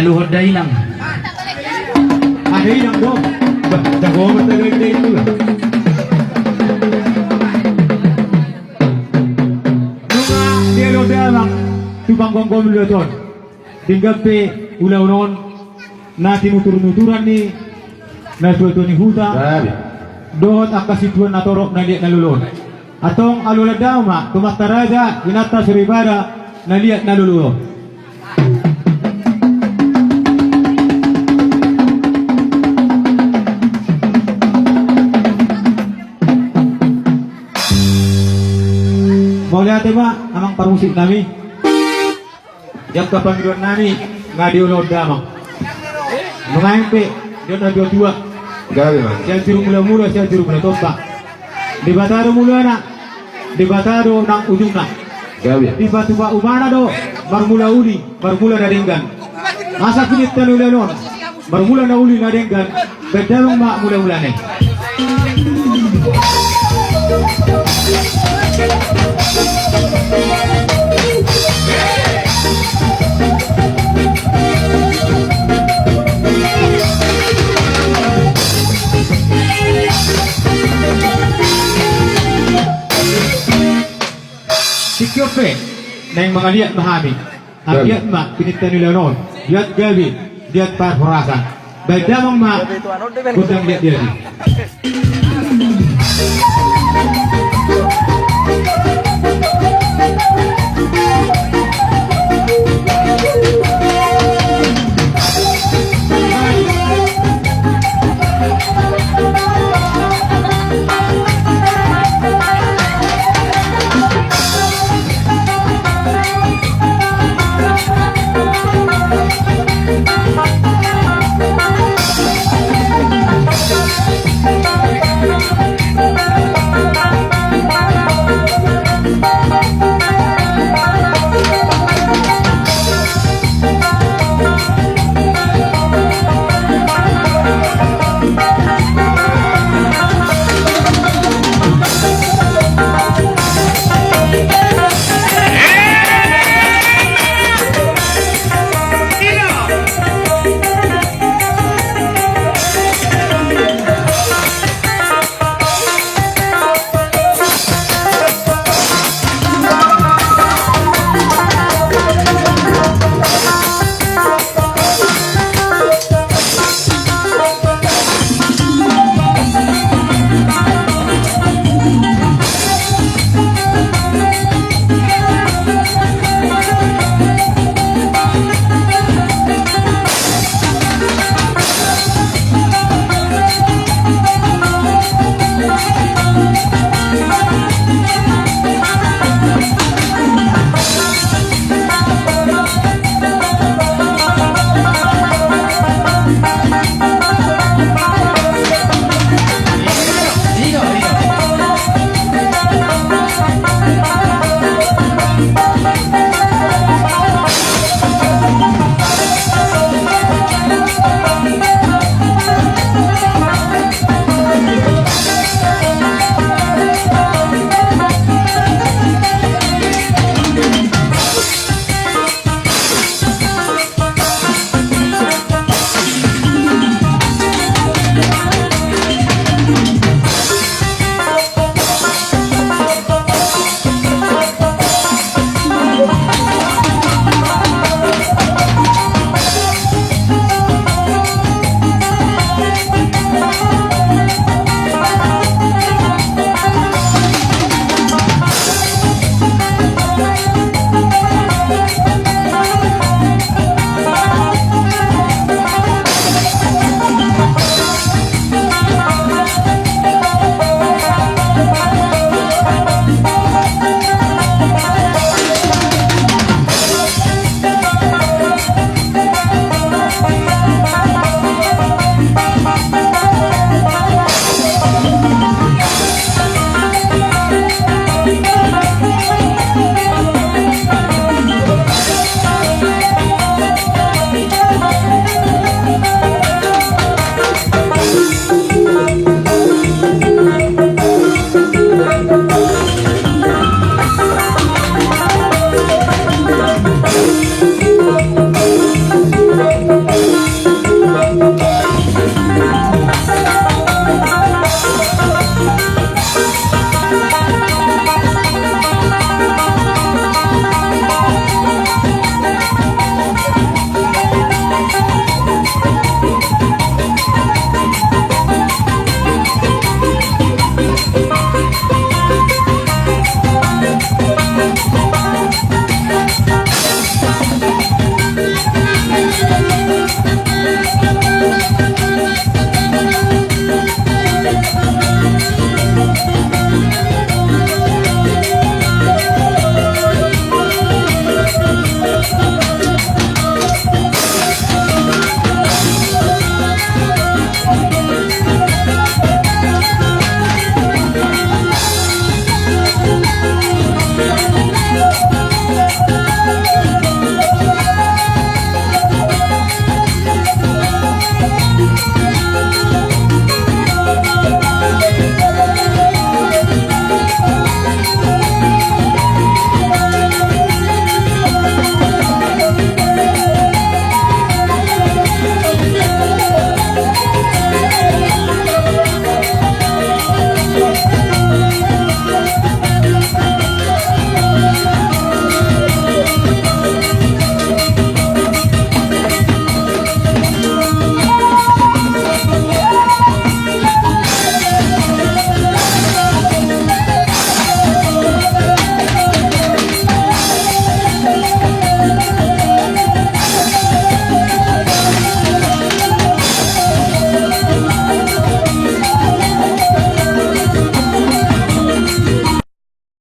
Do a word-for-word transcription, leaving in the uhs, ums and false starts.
Dohot dainang. Ah, dainang do. Bah, jago amat tagak dainang do. Nunga dialap damang tu panggomgoman luat on. Denggan pe ulaon on na tinuturnuturan ni natuatua ni huta. Gabe. Dohot angka situan na torop na liat na lolo on. Antong alualuhon damang ma tu amanta raja, inanta soripada na liat na lolo on. Mauliate ma amang parmusik nami. Di angka pangidoan nami nga dioloi damang. Nuaeng pe, didok natuatua. Gabe ma. Sianjur mulamula, Sianjur Mulatompa. Debata do mulana, Debata do nang ujungna. Gabe. Dipatupa umana do marmula uli, marmula na denggan. Asa pinangido ni ulaon on marmula na uli na denggan, baen damang ma mulamulana i. Tingki on pe naeng mangaliat ma hami. Gabe. Anggiat ma pinangido ni ulaon on liat gabe, liat parhorasan. Baen damang ma gondang liat gabe.